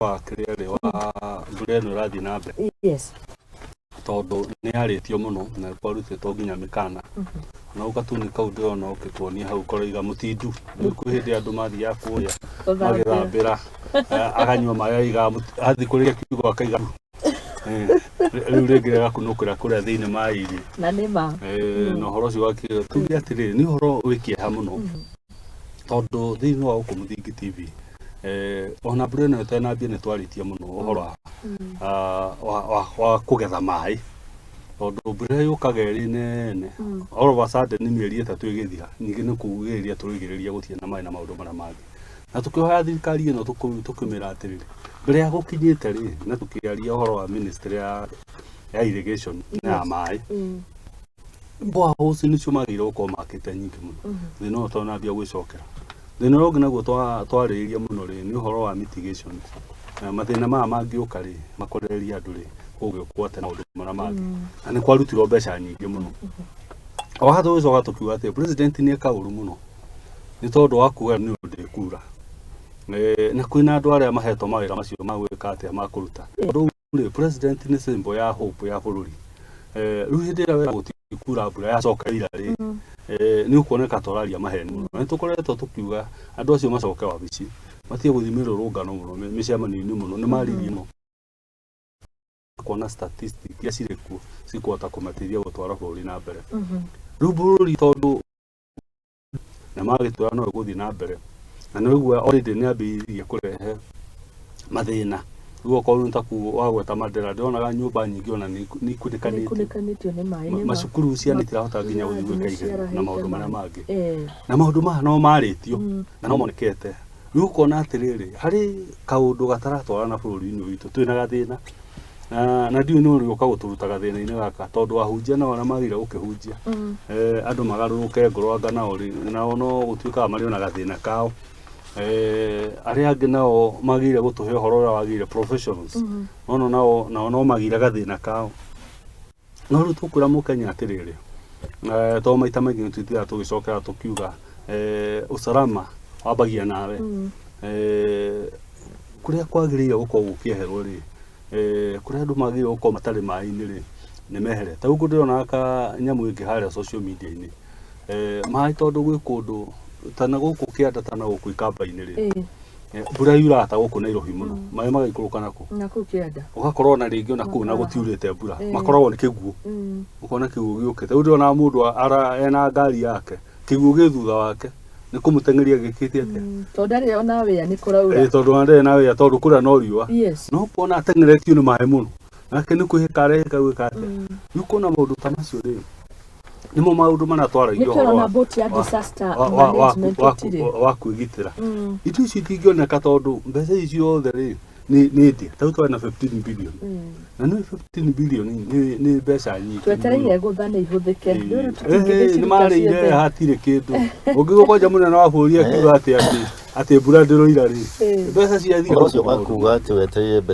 Wa kĩrĩa rĩ, wa mbura ĩno ĩrathiĩ na mbere, tondũ nĩ yarĩtio mũno na kwarutĩtwo nginya mĩkana na gatuni kau ndĩrona ũkĩtuonia hau karoiga mũtindu nĩ kwĩ hĩndĩ andũ mathiaga kũrĩa Gũthambĩra. Magĩthambĩra, akanyua maĩ aiga athiĩ kũrĩa kiugo akaiga. Rĩu rĩngĩ rĩgakunũkĩra kũrĩa thĩinĩ maĩ-inĩ. Na nĩ ma. Na ũhoro ũcio wa tuge atĩrĩrĩ, nĩ ũhoro wĩ kĩeha mũno tondũ thĩinĩ wa gũkũ Mũthingi TV, ona mbura ĩno ĩtanambia nĩ twarĩtie mũno ũhoro wa kũgetha maĩ, tondũ mbura yũkaga ĩrĩ nene, all of a sudden mĩeri 3 ĩgĩthira, ningĩ nĩ kugĩrĩria tũrigĩrĩria gũtirĩ na maĩ na maũndũ marĩa mangĩ. Na tũkĩhoya thirikari ĩno, tũkĩmĩra atĩrĩrĩ, mbere ya gũkinyĩte rĩ, na tũkĩaria ũhoro wa ministry ya irrigation na ya maĩ, boreholes nĩcio magĩrĩirwo gũkorwo makĩte nyingĩ mũno. Thĩna ũyũ ũtanambia gwĩcokera. Thĩna ũrĩa ũngĩ naguo twarĩrĩria mũno rĩ, nĩ ũhoro wa mitigation, na mathĩna maya mangĩũka rĩ, makorererie andũ rĩ, gũgĩũkwo atĩa na maũndũ marĩa mangĩ. Na nĩ kwarutirwo mbeca nyingĩ mũno. O haha tũgĩcoka tũkiuga atĩ president nĩ eka ũru mũno nĩ tondũ wa kuga nĩ ũndũ ĩkura. Na kwĩna andũ arĩa mahetwo mawĩra macio ma gwĩka atĩa, ma kũruta. Tondũ rĩ, president nĩ symbol ya hope ya bũrũri. Rĩu hĩndĩ ĩrĩa wera gũtikura, mbura yacoka ira rĩ, nĩ ũkuoneka ta ũraria maheni mũno. Na nĩ tũkoretwo tũkiuga andũ acio macoke wabici, matige gũthiĩ mĩrũrũngano mũno, mĩcemanio-inĩ mũno, nĩ maririe mũno. Kuona statistic iria cirĩ kuo cikũhota kũmateithia gũtwara bũrũri na mbere. Rĩu bũrũri tondũ na magĩtwĩra no ĩgũthiĩ na mbere, na nĩ ũigua already nĩ ambĩrĩirie kũrehe mathĩna. Rĩu okorwo nĩ ta wagweta Mandera, ndĩronaga nyũmba nyingĩ ona nĩ ikunĩkanĩtio. Nĩikunĩkanĩtio nĩ maĩ, nĩ ma. Macukuru ciana itirahota nginya gũthiĩ gwĩka Irathi igerio na maũndũ marĩa mangĩ. Na maũndũ maya no marĩtio na no monekete. Rĩu ũkona atĩrĩrĩ, harĩ kaũndũ gataratwarana bũrũri-inĩ witũ, twĩna gathĩna na ndiũĩ nĩ ũrĩũka gũtũruta gathĩna-inĩ gaka, tondũ ahunjia nao arĩa magĩrĩire gũkĩhunjia, andũ magarũrũke ngoro, anga nao rĩ, nao no gũtuĩkaga marĩ ona gathĩna kao. Arĩa angĩ nao magĩrĩire gũtũhe ũhoro ũrĩa wagĩrĩire, professionals, no nao no magĩire gathĩna kao. No rĩu tũkwĩra mũkenya atĩrĩrĩ, tondũ maita maingĩ nĩ tũthiaga tũgĩcokera tũkiuga, usalama wambagia nawe. Kũrĩa kwagĩrĩire gũkorwo gũkĩeherwo rĩ, kũrĩa andũ magĩrĩirwo gũkorwo matarĩ maĩ-inĩ rĩ, nĩ mehere. Ta rĩu ndĩrona ka nyamũ ĩngĩ harĩa social media-inĩ, maĩ, tondũ gwĩ kũndũ ta na gũkũ kĩanda, ta na gũkũ ikamba-inĩ rĩ, mbura yuraga ta gũkũ Nairobi mũno, maĩ magaikũrũka nakũ? Na kũu kĩanda. Ũgakorwo ona rĩngĩ ona kũu na gũtiurĩte mbura, makoragwo nĩ kĩguũ. Ũkona kĩguũ gĩũkĩte. Rĩu ndĩrona mũndũ ara ena ngari yake, kĩguũ gĩ thutha wake, nĩ kũmũteng'eria gĩkĩte atĩa? Tondũ ndarĩ ona wĩa nĩ kũraura. Tondũ ona ndarĩ na wĩra, tondũ kũrĩa no riũa. No kuona ateng'eretio nĩ maĩ mũno, nake nĩ kwĩhĩka arehĩka gwĩka atĩa. Rĩu kuona maũndũ ta macio rĩ, nĩmo maũndũ marĩa twaragia Nĩkĩo ũhoro ona board ya disaster management gũtirĩ. wa kwĩgitĩra. Indo icio itingĩoneka tondũ mbeca ici ciothe rĩ, nĩ ndĩa. Ta rĩu twarĩ na 15 billion, na nĩ 15 billion nĩ mbeca nyingĩ. Twetereire gũtha nĩ ihũthĩke. Rĩu Nĩ tũtingĩgĩciruta marĩire ciothe. Hatirĩ kĩndũ ũngĩgwo kwanja mũnene wa bũrũri akiuga atĩ mbura ndĩroira rĩ, mbeca ciathira. Ũhoro ũcio wa kuga atĩ wetereire mbeca